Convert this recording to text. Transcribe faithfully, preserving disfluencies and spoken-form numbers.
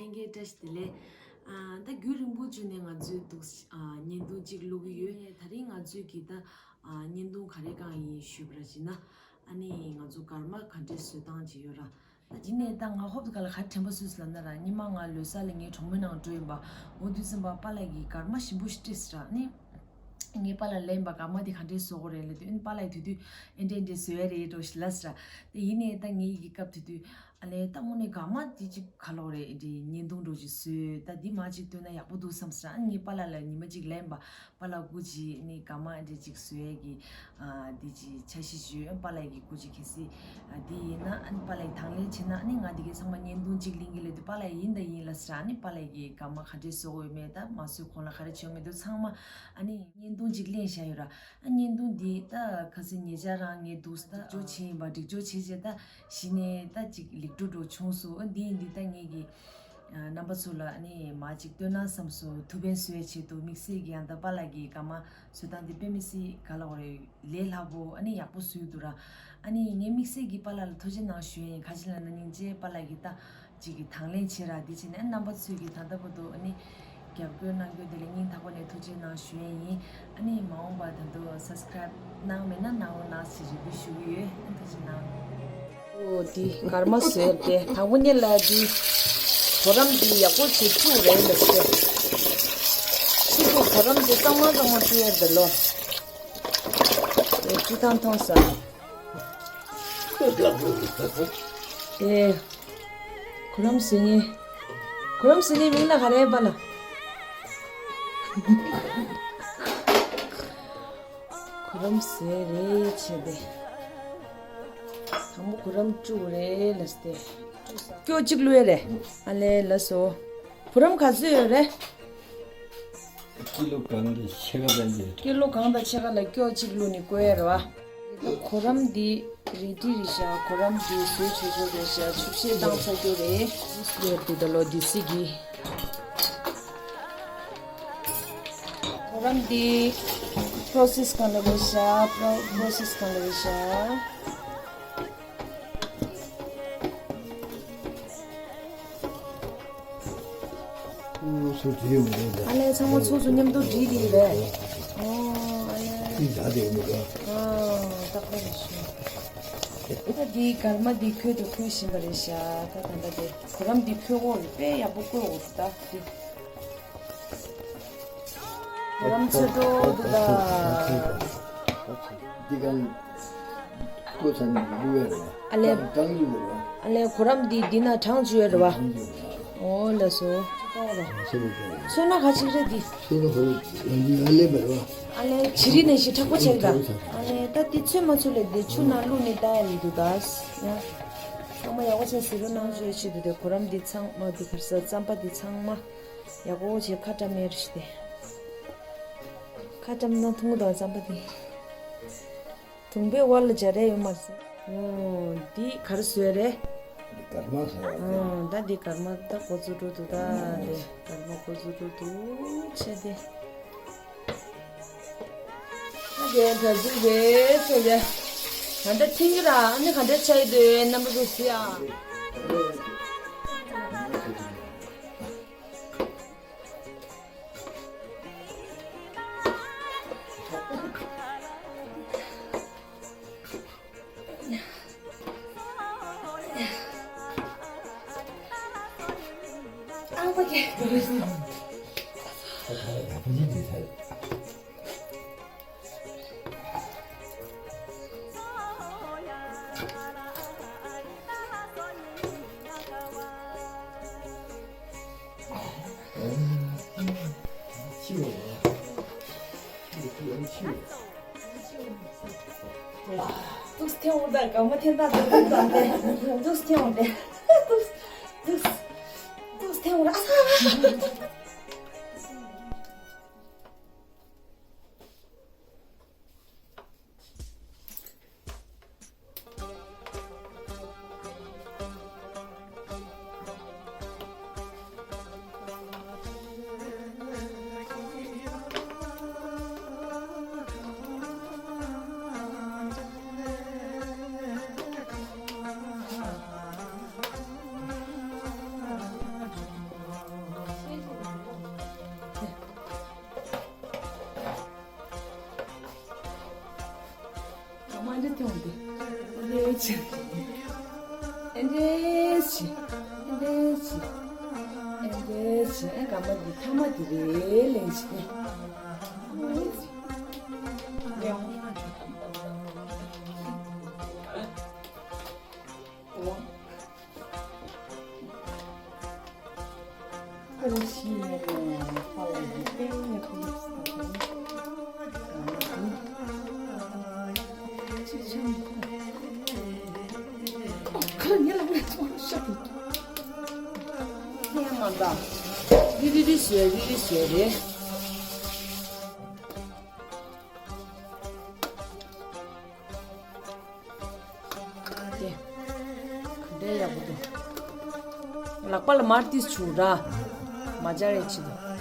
ལྷན་རྒྱས་བཀྲ་ཤིས་བདེ་ལེགས། ཨ་ད་རྒྱུན་རིང་པོ་བརྒྱུད་ནས་ང་ཚོས་འདུག་ཨ་བརྙན་ཐུང་གཅིག་བླུག་གི་ཡོད། ད་རིང་ང་ཚོས་ཀྱི་ད་ཨ་བརྙན་ཐུང་ག་རེ་བཀང་ཡིན་ཞུས་པ་ར་བྱས་ན། ཨ་ནི་ང་ཚོ་སྐར་མ་ག་འདྲས་བཟོ་སྟངས་ཅིག་ཡོད་ར། ད་དེ་ནས་ད་ང་ཧོབ་ག་ལ་ག་དྲན་པ་སོས་ལབ་ན་ར། སྔོན་མ་ང་ལོ་གསར་ལ་ངའི་གྲོགས་མོའི་ནང་འགྲོ་ཡིན་པ། འོ་དུས་ཙམ་པ་པཱ་ལགས་ཀྱིས་སྐར་མ་ཞིམ་པོ་ཞིག་སྤྲད་ཟེར་ར་ནི། ངས་པཱ་ལགས་ལན་པ་སྐར་མ་དེ་ག་འདྲས་བཟོ་དགོས་རེད་ལབ་དུས། ཨ་ནི་པཱ་ལགས་དེ་དུས་ཨེ་འདྲས་འདྲས་བཟོ་ཡ་རེད་འགྲོ་ཞིག་ལབ་ཟེར་ར། དེ་ཡིན་ནའི་ད་ངའི་ཡི་གེ་སྐབས་དེ་དུས་ཨ་ལས་ད་དངོས་གནས་སྐར་མ་དེ་ཅིག་ག་ལོག་རེད། ཨེ་འདྲས་བརྙན་ཐུང་འགྲོ་ཅིག་བཟོས། ད་འདི་མ་ཅིག་སྟོན་ན་ཡག་པོ་འདུག་བསམ་ཟེར་ར། ཨ་ངས་པཱ་ལགས་ལ་ཉི་མ་ཅིག་ལན་པ། པཱ་ལགས་སྐུ་མཁྱེན། ཨ་ནི་སྐར་མ་ཨེ་འདྲས་ཅིག་བཟོ་ཡ་གི་ཨ་འདི་ཅིག་འཆར་གཞི་ཞུས། པཱ་ལགས་ཀྱིས་སྐུ་མཁྱེན་གལ་སྲིད་ཨ་འདི་ཡིན་ན། ཨ་ནི་པཱ་ལགས་ཀྱིས་དང་ལེན་བྱས་ན། ཨ་ནི་ང་འདི་གའི་ཚང་མ་བརྙན་ཐུང་གཅིག་ལེན་གྱི་ལབ་དུས་པཱ་ལགས་ཡིན་ད་ཡིན་ལབ་ཟེར་ར། ཨ་ནི་པཱ་ལགས་ཀྱིས་སྐར་མ་ག་འདྲས་བཟོ་དགོས་མེད། ད་མ་བཟོས་གོང་ལ་ག་རེ་བྱེད་དགོས་མེད་འདུག་ཚང་མ་ཨ་ནི་བརྙན་ཐུང་གཅིག་ལེན་བཞག་ཡོད་ར། ཨ་བརྙན་ཐུང་འདི་ད་ཁ་སང་ཉེ་ཆར་རང་ངས་འདུག་ད་སྒྲིག་སྦྱོར་བྱས་ཡིན་པ། སྒྲིག་སྦྱོར་བྱས་རྗེས་ད་གཞི་ནས་ད་ཅིག་ལེགས་གྲུབ་འགྲོ་བྱུང་སོང་། ཨ་འདི་ཡིན་དུས་ད་ངེད་ཀྱི་ཨ་རྣམ་པ་ཚོ་ལ་ཨ་ནི་མ་ཅིག་སྟོན་ན་བསམ་སོང་། ཐུགས་ཕན་གསོས་ཆེད་དུ། དམིགས་བསལ་གྱི་ཡང་ད་པཱ་ལགས་ཀྱི་སྐར་མ་བཟོ་སྟངས་དེ་དཔེ་མི་སྲིད་ག་ལ་འོ་རེད། ལས་སླ་པོ། ཨ་ནི་ཡག་པོ་བཟོས་འདུག་ར། ཨ་ནི་ངས་དམིགས་བསལ་གྱི་པཱ་ལགས་ལ་ཐུགས་རྗེ་གནང་ཞུ་ཡ་ཡིན། ག་ཅི་ལབ་ན་སྙིང་རྗེ། པཱ་ལགས་ཀྱིས་ད་ཅིག་གི་དང་ལེན་བྱེད་ར། འདི་བྱས་ནས་རྣམ་པ་ཚོས་ཀྱིས་ད་ལྟ་བར་དུ་ཨ་ནི་རྒྱབ་སྐྱོར་གནང་རྒྱུ་དེ་ལ་སྙིང་ཐག་པ་ནས་ཐུགས་རྗེ་གནང་ཞུ་ཡ་ཡིན། ཨ་ནི་མ་འོངས་པར་ད་དུང་སབ་སི་ཀ་རའིབ་གནང་མེད་ན་གནང་རོགས་གནང་ཞེས་རེ་སྐུལ་ཞུ་གི་ཡོད། ཨ་ཐུགས་རྗེ་གནང་། ཨོ་འདི་སྐར་མ་བཟོས་ཏེ། དང་པོ་ཉིད་ལ་འདི་གོ་རམས་འདི་ཡག་པོ་བྱེད་ཐུབ་རེད་ལབ་སྟེ། ཁྱེད་ཚོ་གོ་རམས་འདི་གཙང་མ་གཙང་མ་བཀྲུ་ཡ་འདི་ལོ། ཨེ་བཀྲུ་སྟངས་མཐོང་ས། ཨེ། གོ་རམས་ཟེར་ནི། གོ་རམས་ཟེར་ནི་མིང་ལ་ག་རེ་པཱ་ལགས། གོ་རམས་ཟེར་རེད་བྱས་ཏེ། དང་པོ་གོ་རམས་བཀྲུ་རེད་ལབ་སྟེ། སྐྱོ་གཅིག་བླུགས་ཡ་རེད། ཨ་ལས་ལགས་སོ། གོ་རམས་ག་ཚོད་ཡོད་རེད། ཀི་ལོ་གང་དང་ཕྱེད་ཀ་ཙམ་ཡོད། ཀི་ལོ་གང་དང་ཕྱེད་ཀ་ལ་སྐྱོ་གཅིག་བླུགས་ནས་བསྐོལ་ཡ་རེད་བ། གོ་རམས་འདི་རེ་ཌི་རེད་ཤག་གོ་རམས་འདི་བཟོས་ཆོག་ཆོག་རེད་ཤག་ཆུ་བཤལ་བཏང་ཚར་རྒྱུ་རེད། ལས་དེ་ད་ལོ་འདི་སྲིད་ཀྱི། གོ་རམས་འདི་པོ་རོ་སེ་སི་གང་འདྲ་རེད་ཤག་པོ་རོ་སེ་སི་གང་འདྲ་རེད་ཤག་ཨོ་སུ་དེ་ཡོང་རེད་ད། ཨ་ལས་ཚང་མ་ཚོགས་སུ་མཉམ་དུ་བསྒྲིལ་དེ་རེད། ཨོ་ཨ་ལས། ཨི་ད་དེ་མི་དགའ། ཨོ་རྟག་པར་རེད་ཤག་ད་འདི་སྐར་མ་འདི་ཁོལ་དུ་ཁོལ་བཞིན་པ་རེད་ཤག་ད་ད་ལྟ་དེ་གོ་རམས་འདི་ཁོལ་འོག་རེད། དཔེ་ཡག་པོ་བསྐོལ་འོག་ད་འདི། གོ་རམས་ཚོད་འགྲོ་འདུག་ད། འདི་གང་བསྐོལ་ཚར་ནས་བླུགས་ཡ་རེད་བ། ཨ་ལས། གྲང་བླུགས་རེད་བ། ཨ་ལས་གོ་རམས་འདི་འདི་ན་གྲང་བཅུག་ཡ་རེད་བ། གྲང་བླུགས་རེད་བ། ཨོ་ལགས་སོ། ཚོད་ན་ག་ཅིག་རེད་འདི། ཚོད་ན་ག་རེ་ཡང་ལས་མེད་བ། ཨ་ལས་བྱི་རིལ་ནས་ཞིག་མཁྲེགས་པོ་བྱས་ད། ཨ་ལས་ད་འདི་ཚོད་མ་ཚོད་ལས་འདི་ཆུ་ནང་བླུགས་ནས་བཏང་ཡ་ཡིན་འདུག་ད། ཡ། ཚང་མ་ཡག་པོ་བྱས་ཟེར་རོགས་གནང་ཞུ་ཡ་ཆེད་དུ་དེ་གོ་རམས་འདི་ཚང་མ་འདི་ག་རེ་ཟ་རྩམ་པ་འདི་ཚང་མ། ཡག་པོ་བྱས་ཁ་བཀྲམ་ཡ་རེད་ཤག་དེ། ཁ་བཀྲམ་ན་ཐུང་ངུ་དང་རྩམ་པ་དེ། དུང་པའི་བར་ལ་སྦྱར་ཡ་ཡོད་མ་རེད། ཨོ། འདི་ག་རེ་བཟོས་རེད། འདི་སྐར་མ་བཟོས་རེད། ཨོ། ད་འདི་སྐར་མ་ད་འགོ་ཚུགས་འགྲོ་འདུག་ད་འདི་སྐར་མ་འགོ་ཚུགས་འགྲོ་འདུག་བྱས་ཏེ། ཨ་དེ་ད་འདི་རེད་ཟེར་ཏེ། ད་ལྟ་འཐེན་གྱི་ར། ཨ་ནི་ག་འདྲ་ཆགས་ཡོད་དེ་རྣམ་པ་ཚོ་གཟིགས་ཨ། ཨང་པ་ཀེ། ཏུག་སི་ཐེ་འོང་ད་ག་མ་ཐེན་ད་ད་ད་ད་ཏེ། ཏུག་སི་ཐེ་འོང་ཏེ། ཏུག་སི་ཏུག་སི་ཏུག་སི་ཐེ་འོང་ད། ཨ་ས། ཐོང་དེ། ཨེ་འདྲས་ཆེ། ཨེ་འདྲས་ཆེ། ཨེ་འདྲས་ཆེ། ཨེ་འདྲས་ཆེ། ཨེ་ག་མ་འདི་ཐ་མ་འདི་རེད་ལན་ཆེ། ཨེ་འདྲས་ཆེ། རི་རི་རི་ཞེས་རི་རི་ཞེས་རེད། དེ། ག་འདྲའི་ཡག་པོ་འདུག་ལག་པ་ལ་མར་ཏིས་བྱུག་ར། མ་སྦྱར་ཡ་ཆེད་དུ།